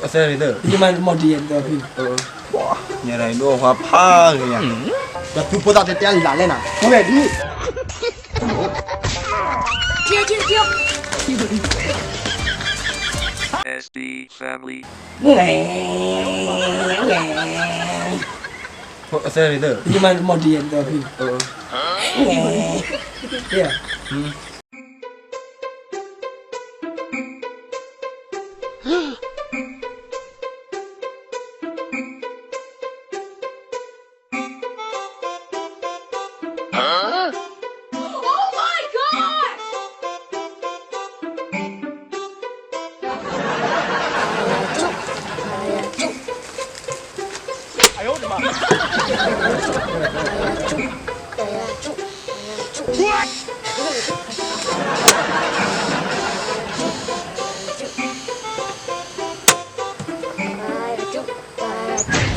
အသၢန့ၣ်သၢ, ယမၤမီၢ်ဒံးယဲၢ်ဒိးဖံ, ညါဒၣ်ဒိၣ်ဝါဖးဂ့ၤညါ, ဒီးသူဖိသၣ်တဲတဲလၢ်လဲၣ်နၤ, ဖိဝဲဒ် အသၢန့ၣ်သၢ, ယမၤမီၢ်ဒံးယဲၢ်ဒိးဖံ,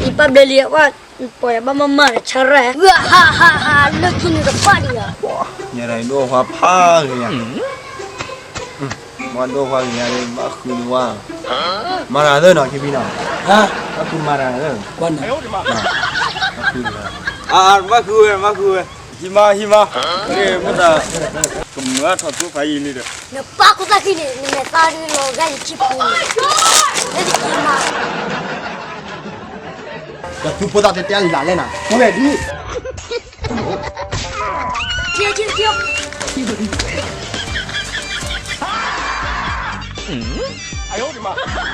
ယပၢ်ဘျဲလံအဝဲ, ပှၤယဘၣ်မၤမၤဒီးဆါရဲၣ်, ဟးဟးဟး လၢခံန့ၣ်တပၣ်ဒံးဧါ, ညါဒၣ်ဒိၣ်ဝါဖးဂ့ၤညါ, မ့ၢ်ဒိၣ်ဝါဂ့ၤညါလၢဘၣ်ဃုန့ၢ်ဝဲ, မၤရၤသၢနီၤ ခံဘံနီၤ, ဘၣ်ဃုမၤရၤသၢ, ဘၣ်ဃုဝဲ ဘၣ်ဃုဝဲ, ဟံးမါ ဟံးမါ, မ့ၢ်တၢ် ကမၤထီၣ်သိဖးယံာ်လံဒီး, နပၢ်ခိၣ်သၣ်ခံန့ၣ် နမဲာ်သၣ်ဒုးလီၤဂာ်ယခံပူၤ, လၢတက့ၤမး, ဒီးသူဖိသၣ်တဲတဲလၢ်လဲၣ်နၤ, ဖိဝဲဒ် အ